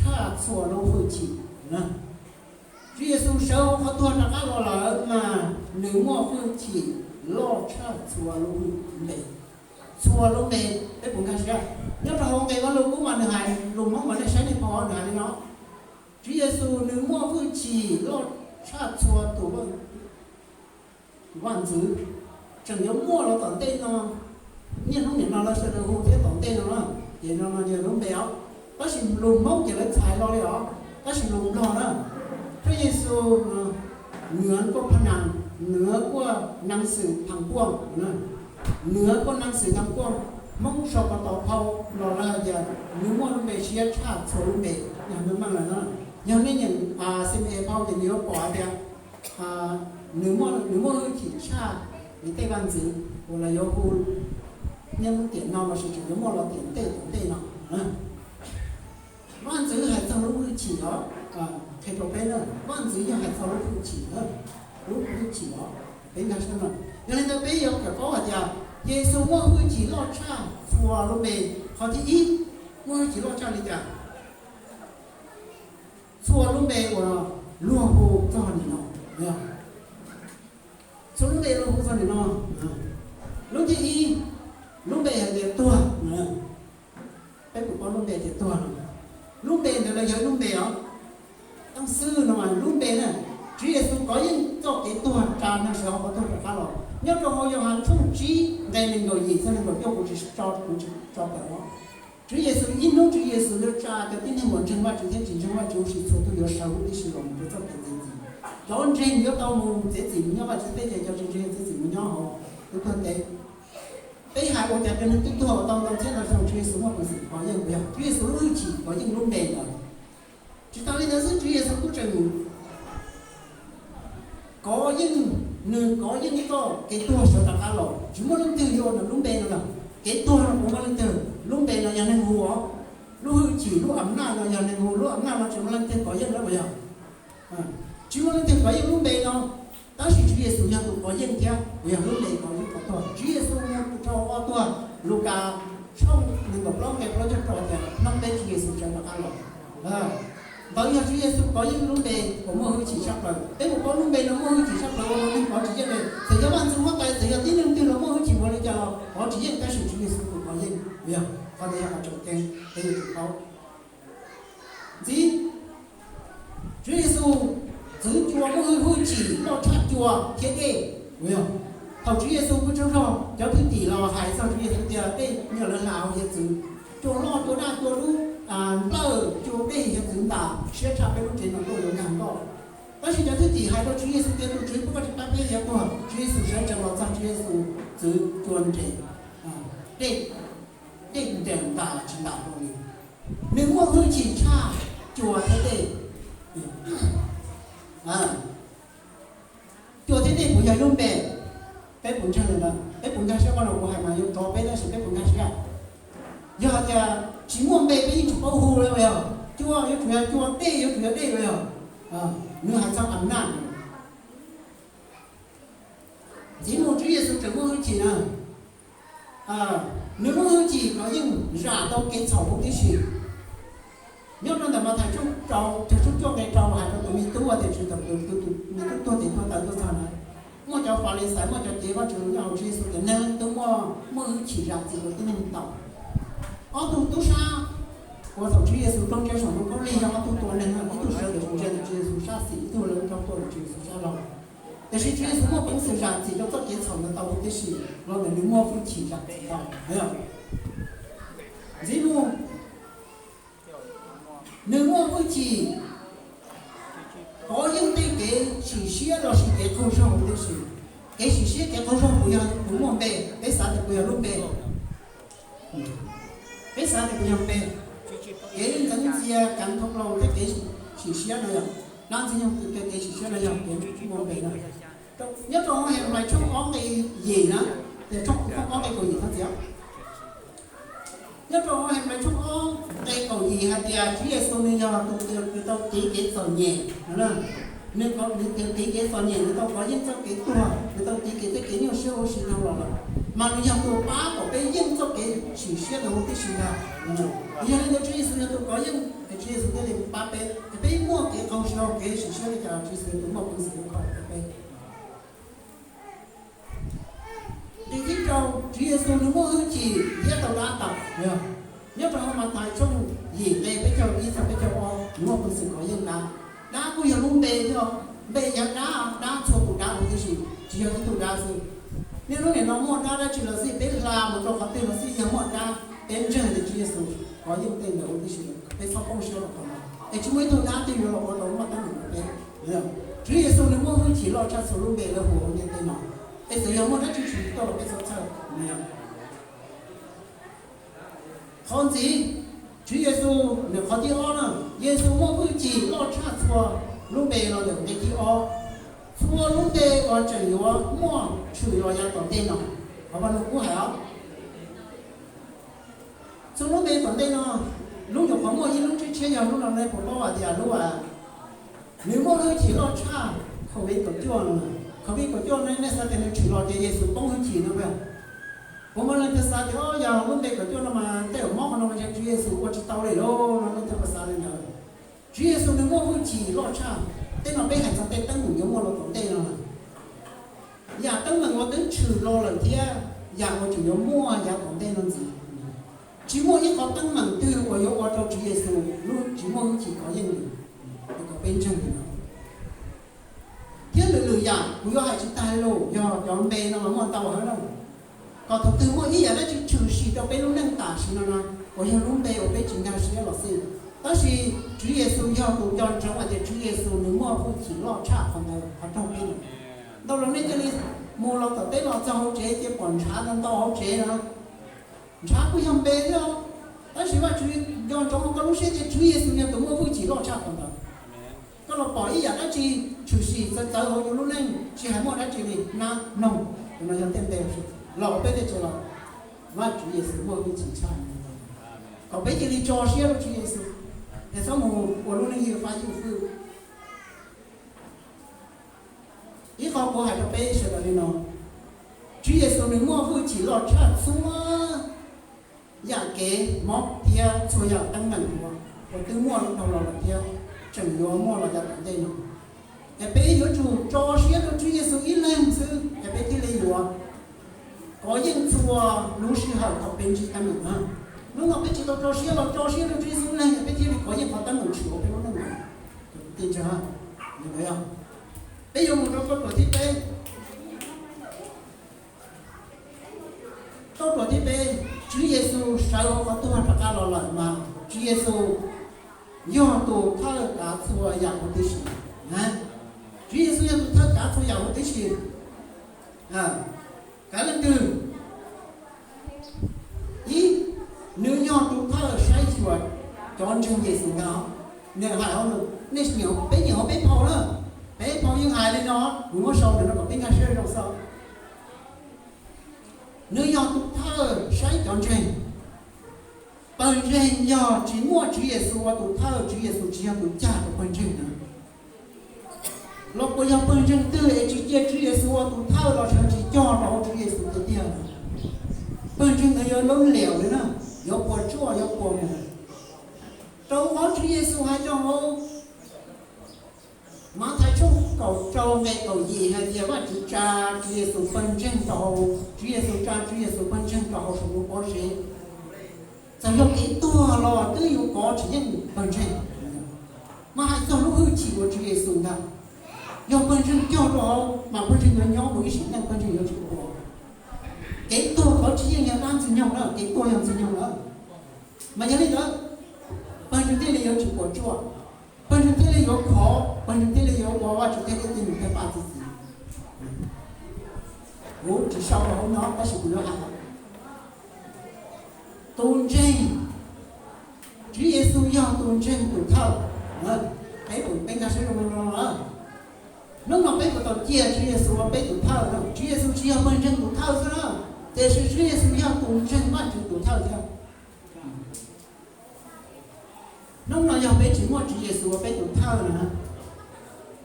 tshaj txhua lub hwj chim. Tswv Yexus sawv hauv qhov tuag rov qab los lawm mas nws muaj hwj chim loj tshaj txhua lub hwj chim. Txhua lub npe, peb puas nkag siab? Nyob rau hauv nqe Vaj Lug Kub mas nws hais, lus Hmoob mas nej saib nej pom nws hais li no: Tswv Yexus nws muaj hwj chim loj tshaj txhua tus vaj ntxwv, tseem yuav muaj los tom ntej no, niaj hnub nim no lawv sawv daws hu thiab tom ntej no na, ces no no yog lub npe os. Tab sis lus Hmoob ces lawv txhais lo li os, tab sis lus Nplog na, Tswv Yexus nws kuj phaj nas, nws kuj nees xwm tham kuaj, nws kuj nees xwm tham kuaj, Hmoob sau ko taw phau los lawv hais tias nws muaj lub npe siab tshaj txhua lub npe. Yog nej nyeem C M E phau ces nws yuav pom hais tias nws muaj hwj chim tshaj li tej vaj ntxwv uas lawv yuav hu niaj hnub tiam no lossis tseem yuav muaj los tiam ntej tom ntej no. Vaj ntxwv hais txog lub hwj chim os, qhia rau peb na, vaj ntxwv yog hais txog lub hwj chim, lub hwj chim os. Peb nkag siab no, yog li ntawd peb yuav kawm paub hais tias Yexus muaj hwj chim loj tshaj txhua lub npe. Qhov thib ib, muaj hwj chim loj tshaj li cas? Txhua lub npe uas luag hu txog nim no, txhua lub npe luag hu txog nim no. Lub thib ib, lub npe hais tias tuag. Peb puas paub lub npe tias tuag no? Lub npe ntawd los yog ib lub npe os. Tab sis no mas lub npe na, Tswv Yexus kov yeej txoj kev tuag tsa neeg sawv hauv qhov tuag rov qab los. Nyob rau hauv Yauhas tshooj tsib nqe nees nkaum yim txog nees nkaum cuaj, kuv tsis tso, kuv tsis tso tawm os. Tswv Yexus ib hnub Tswv Yexus yuav tsa cov tib neeg uas ntseeg Vajtswv thiab tsis ntseeg Vajtswv huv si txhua tus yuav sawv huv tib si los mus rau txoj kev txiav txim. Cov ntseeg yuav tau mus txiav txim mus nyob Vajtswv teb ces cov tsis ntseeg yuav txiav txim mus nyob hauv lub tuag teb. Peb hais ua cas cov neeg twb tuag tau ntau txhiab ntau xyoo Tswv Yexus muaj peev xwm kov yeej puas yog? Tswv Yexus lub hwj chim kov yeej lub npe ntawd. Tsis tas li ntawd xwb, Tswv Yexus kuj tseem kov yeej, nws kov yeej txoj kev tuag sawv rov qab los. Tsis muaj leej twg yuav ua nws lub npe no lawm. Kev tuag no puas muaj leej twg? Lub npe no yog neeg hu os. Lub hwj chim, lub am naj no yog neeg hu, lub am naj no tsis muaj leej twg kov yeej lawm puas yog? Tsis muaj leej twg kov yeej lub npe no, tab sis Tswv Yexus yog tus kov yeej thiab, yog lub npe kov yeej qhov tuag. Tswv Yexus mus rau qhov tuag, Lukas tshooj nees nkaum plaub nqe plaub caug rau tias hnub peb Tswv Yexus sawv rov qab los. Ntawd yog Tswv Yexus kov yeej lub npe uas muaj hwj chim tshaj plaws. Peb puas paub lub npe no muaj hwj chim tshaj plaws ua rau neeg kov tsis yeej li? Txawm yog vaj ntxwv huab tais, txawm yog tib neeg twg los muaj hwj chim ua li cas los kov tsis yeej, tab sis Tswv Yexus tus kov yeej. Yog qhov ntawd yog qhov tseem ceeb peb yuav tsum paub. Ntxiv, Tswv Yexus txwv cua muaj hwj chim loj tshaj cua thiab dej. Thaum Tswv Yexus pw tsaug zog, cov thwj tim los hais txog Tswv Yexus tias dej nyuag lawv hla hauv hiav txwv, cua loj, cua daj, cua dub, nplawj, cua dej hiav txwv ntas, siab tshaj peb lub tsev no tuaj yuav nkag nroj. Tab sis cov thwj tim hais rau Tswv Yexus tias, Tus Tswv, puas koj tsis pab peb yuav tuag? Tswv Yexus sawv tsees los txog, Tswv Yexus txwv cua nres, dej, dej nres ntas tsis ntas rau nws. Nws muaj hwj chim tshaj cua thiab dej. Cua thiab dej puas yog lub npe? Peb puas ntseeg li ntawd? Peb puas nkag siab? Qhov no kuv hais mas yuav rov peb tab sis peb puas nkag siab? Yog hais tias tsis muaj npe peb yeej tsis paub hu li puas yog? Cua yuav tsum yog cua, dej yuav tsum yog dej puas yog? Nws hais txog am naj. Ntxiv mus Tswv Yexus tseem muaj hwj chim na. Nws muaj hwj chim kov yeej zam tau kev txhaum huv tib si. Nyob rau ntawm Mathais tshooj rau, tshooj cuaj nqe rau hais rau tus me tub tias, Tswv, thaum tus me tub tuag ces tuag tawm tuaj txog na, muaj cov Falixais, muaj cov cev Vajtswv nyob hauv Tswv Yexus tias, Neeg leej twg muaj, muaj hwj chim zam txim rau tib neeg tau? Ob tug tub sab uas thaum Tswv Yexus ploog tsiab saum ntoo khaub lig yog ob tug tua neeg, ib tug sawv ntawm ntsia ntawm Tswv Yexus sab xis, ib tug lawv nrog tua ntawm Tswv Yexus sab laug. Tiam sis Tswv Yexus muaj peev xwm zam txim rau txoj kev txhaum ntawd tau huv tib si, los ntawm nws muaj hwj chim zam txim tau. Ntxiv mus, nws muaj hwj chim kov yeej tej kev sim siab lossis kev qaug zog huv tib si. Kev sim siab kev qaug zog puas yog tus muaj npe? Peb xav tias puas yog lub npe? Peb xav tias puas yog npe? Kev ntxeev ntxias kav thoob plaws thiab kev sim siab no yog, dab ntxwg nyoog kev sim siab no yog kev muaj npe no. Nyob rau hauv Henplais tshooj ob nqe yim na, tshooj ob nqe kaum yim no txiv. Nyob rau hauv Henplais tshooj ob nqe kaum yim hais tias Tswv Yexus nws yog tus uas tau tiv kev txom nyem no. Nws, nws tiv kev txom nyem, nws tau kov yeej txoj kev tuag, nws tau tiv kev tej kev nyuaj siab huv si dhau los lawm, mas nws yog tus pab kom peb yeej txoj kev sim siab ntawd huv tib si ntag. Yog li ntawd Tswv Yexus yog tus kov yeej, es Tswv Yexus thiaj li pab peb, es peb muaj kev qaug zog, kev sim siab li cas los Tswv Yexus tus muaj peev xwm yuav kho peb. Nqe thib rau, Tswv Yexus nws muaj hwj chim thiab tau dab tawm. Nyob rau hauv Mathais tshooj yim nqe peb caug ib txog peb caug ob, nws muaj peev xwm kov yeej dab. Dab kuj yog lub npe thiab, npe yog dab, dab txhua tus dab huv tib si, tsis yog ib tug dab xwb. Niaj hnub nim no muaj dab dab tsi los xij, peb hla mus rau qhov twg los xij, yog muaj dab peb ntseeg tias Tswv Yexus kov yeej tej ntawd huv tib si, peb txhob poob siab rau qhov no. Es tsis muaj ib tug dab twg yuav los ua rau muaj teeb meem rau peb. Tswv Yexus nws muaj hwj chim loj tshaj txhua lub npe lawv hu hauv ntiaj teb no. Es txawm yog muaj dab tsi tshwm sim tuaj los peb txhob txhawj. Qhov ntxiv, Tswv Yexus nws qhov thib ob na, Yexus muaj hwj chim loj tshaj txhua lub npe los ntawm nqe thib ob. Txhua lub npe uas tseem yuav muaj tshwm los yav tom ntej no, qhov Vaj Lug Kub hais os. Txhua lub npe tom ntej no, lub nyuam qhuav muaj ib lub tshiab tshiab yog lub no, nej puas paub hais tias lub, nws muaj hwj chim loj tshaj Covid kaum cuaj no. Covid kaum cuaj no nej xav tias nws tshwm los ces Yexus poob hwj chim no. Puas muaj leej twg xav tias yog lub npe kaum cuaj no mas tej zaum mob qhov no mas ntshe Tswv Yexus ua tsis tau li lauj no, leej twg puas xav li ntawd? Tswv Yexus nws muaj hwj chim loj tshaj. Tej no peb hais txog tej teeb meem yuav muaj los tom ntej no. Yam teeb meem uas twb tshwm los lawm thiab yam uas tseem yuav muaj yav tom ntej no ntxiv, tsis muaj ib qhov teeb meem twg uas yuav ua rau Tswv Yexus lub tsis muaj hwj chim kov yeej li. Kom peb ntseeg li no. Thiab lwm lwm yam kuv yuav hais tsis tag li lauj, yog cov npe no mas muaj ntau heev lawm. Kom thaum twg muaj ib yam dab tsi tshwm sim rau peb lub neej tam sim no na, uas yog lub npe uas peb tsis nkag siab los xij, tab sis Tswv Yexus yog tus nco ntsoov hais tias Tswv Yexus nws muaj hwj chim loj tshaj qhov ntawd qhov raug peb no. Ntau los nej cia li mus los tom teb los txog hauv tsev cia pom ntshav ntau ntau hauv tsev no. Ntshav kuj yog npe thiab, tab sis Vajtswv nco ntsoov hauv koj lub siab tias Tswv Yexus yog tus muaj hwj chim loj tshaj qhov ntawd. Koj los pom ib yam dab tsi tshwm sim txawv txawv hauv yus lub neej, tsis hais muaj dab tsi li, nab noog, tus no yog tej npe los hauv peb tej tsev los, Vajtswv Yexus muaj hwj chim tshaj. Kom peb cia li tso siab rau Tswv Yexus, es txhob mus ua lub neej ywj fab ywj fwj. Ib qho kuv hais rau peb sawv daws li no, Tswv Yexus nws muaj hwj chim loj tshaj txhua yam kev mob thiab txhua yam teeb meem uas, uas twb muaj dhau los lawm thiab tseem yuav muaj los yav tom ntej no. Es peb yuav tsum tso siab rau Tswv Yexus ib leeg xwb es peb thiaj li yuav kov yeej txhua lub sij hawm thaum peb ntsib teeb meem na. Hnub no peb tsis tau tso siab los tso siab rau Tswv Yexus ib leeg es peb thiaj li kov yeej qhov teeb meem tshwm hauv peb lub neej. Peb yuav mus rau txoj ruam thib peb. Txoj ruam thib peb, Tswv Yexus sawv hauv qhov tuag rov qab los lawm mas Tswv Yexus yog tus thawj kav txhua yam huv tib si. Tswv Yexus yog tus thawj kav txhua yam huv tib si. Kav leej twg? Ib, nws yog tus thawj saib xyuas cov ntseeg Yexus ntag. Nws hais, nej, peb nyiam hauv peb phau na, peb phau yeej hais li no, kuv muab sau ntawm no kom peb nkag siab zoo xwb. Nws yog tus thawj saib cov ntseeg. Pawg ntseeg yog tsis muaj Tswv Yexus ua tus thawj, Tswv Yexus tsis yog tus cag rau pawg ntseeg na. Los puas yog pawg ntseeg twg es tsis cia Tswv Yexus ua tus thawj los sawv tsis cog rau hauv Tswv Yexus tiag tiag? Pawg ntseeg ntawd yuav lub liam li na, yuav puas tsuaj yuav puas mus. Rau qhov Tswv Yexus hais rau hauv Mathais tshooj kaum rau nqe kaum yim hais tias Vajtswv tsa Tswv Yexus pawg ntseeg rau hauv, Tswv Yexus tsa Tswv Yexus pawg ntseeg rau hauv saum lub pob zeb. Txawm yog kev tuag los twb yuav kov tsis yeej pawg ntseeg. Mas hais txog lub hwj chim uas Tswv Yexus ntag, yog pawg ntseeg cog rau hauv mas pawg ntseeg yuav nyob mus ib sim neej, pawg ntseeg yuav tsis tuag. Kev tuag kov tsis yeej yog dab Ntxwg Nyoog na, kev tuag yog Ntxwg Nyoog na. Mas yog li ntawd, pawg ntseeg thiaj li yuav tsis puas tsuaj, pawg ntseeg thiaj li yuav khov, pawg ntseeg thiaj li yuav ua Vajtswv tej tib neeg thawj paj txi txiv. Kuv tsis sau rau hauv no tab sis kuv yuav hais, tus ntseeg, Tswv Yexus yog tus ntseeg tus thawj. Peb puas, peb nkag siab zoo no no lawm? Hnub no peb puas tau cia Tswv Yexus ua peb tus thawj? Tswv Yexus tsis yog pawg ntseeg tus thawj xwb na, tiam sis Tswv Yexus yog tus ntseeg Vajtswv tus thawj thiab. Hnub no yog peb tsis muaj Tswv Yexus ua peb tus thawj na,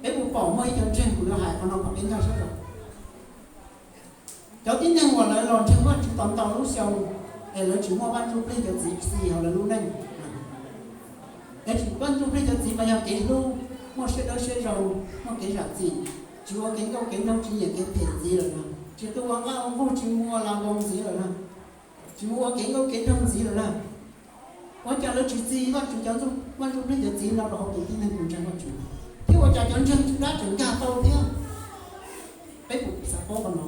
peb puas pom muaj ib cov ntseeg, kuv yuav hais qhov no kom peb nkag siab rau cov tib neeg uas lawv los ntseeg Vajtswv tau ntau lub xyoo es lawv tsis muaj Vaj Ntsujplig cov txiv txi hauv lawv lub neej. Tab sis Vaj Ntsuj Plig cov txiv mas yog kev hlub, muaj siab dawb siab zoo, muaj kev zam txim, tsis ua kev nkauj kev nraug, tsis nyiam kev phem ntxiv lawm na, tsis tu ua nqaj ua nqug, tsis mus ua las nkaus ntxiv lawm na, tsis mus ua kev nkauj kev nraug ntxiv lawm na. Ua cas lawv tsis txi Vaj Ntsuj Plig cov txiv no rau hauv tus tib neeg tus ntseeg Vaj Ntsuj, thiab ua cas cov ntseeg Tswv Dab tseem nkag tau thiab? Peb puas xav paub qhov no?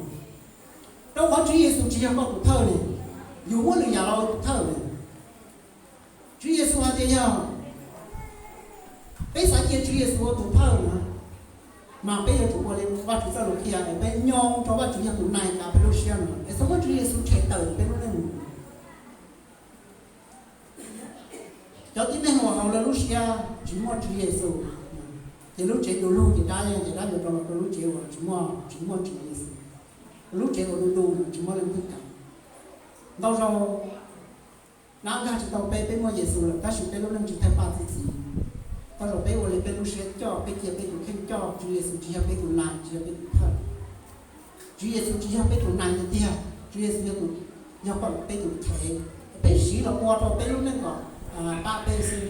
Rau qhov Tswv Yexus tsis yog koj tus thawj li, yus muab lwm yam los ua tus thawj li. Tswv Yexus hais tias yog peb xav cia Tswv Yexus ua tus thawj na, mas peb yuav tsum ua li Vajtswv txoj lus qhia es peb nyo rau Vajtswv yog tus nais kav peb lub siab no, es txhob muab Tswv Yexus tshem tawm peb lub neej. Cov tib neeg uas hauv lawv lub siab tsis muaj Tswv Yexus, ces lub tsev tu lug ces dab yeej ces dab yuav rau los rau lub tsev uas tsis muaj, tsis muaj Tswv Yexus, lub tsev uas du du tsis muaj leej twg kav. Ntau zaus dab nkag tsis tau peb, peb muaj Yexus lawm tab sis peb lub neej tsis thawj paj txi txiv. Ntau zaus peb ua li peb lub siab coj, peb cia peb tus kheej coj, Tswv Yexus tsis yog peb tus nais, tsis yog peb tus thawj. Tswv Yexus tsis yog peb tus nais tiag tiag, Tswv Yexus yog tus, yog peb tus chev, peb siv los ua rau peb lub neej kom pab peb xwb.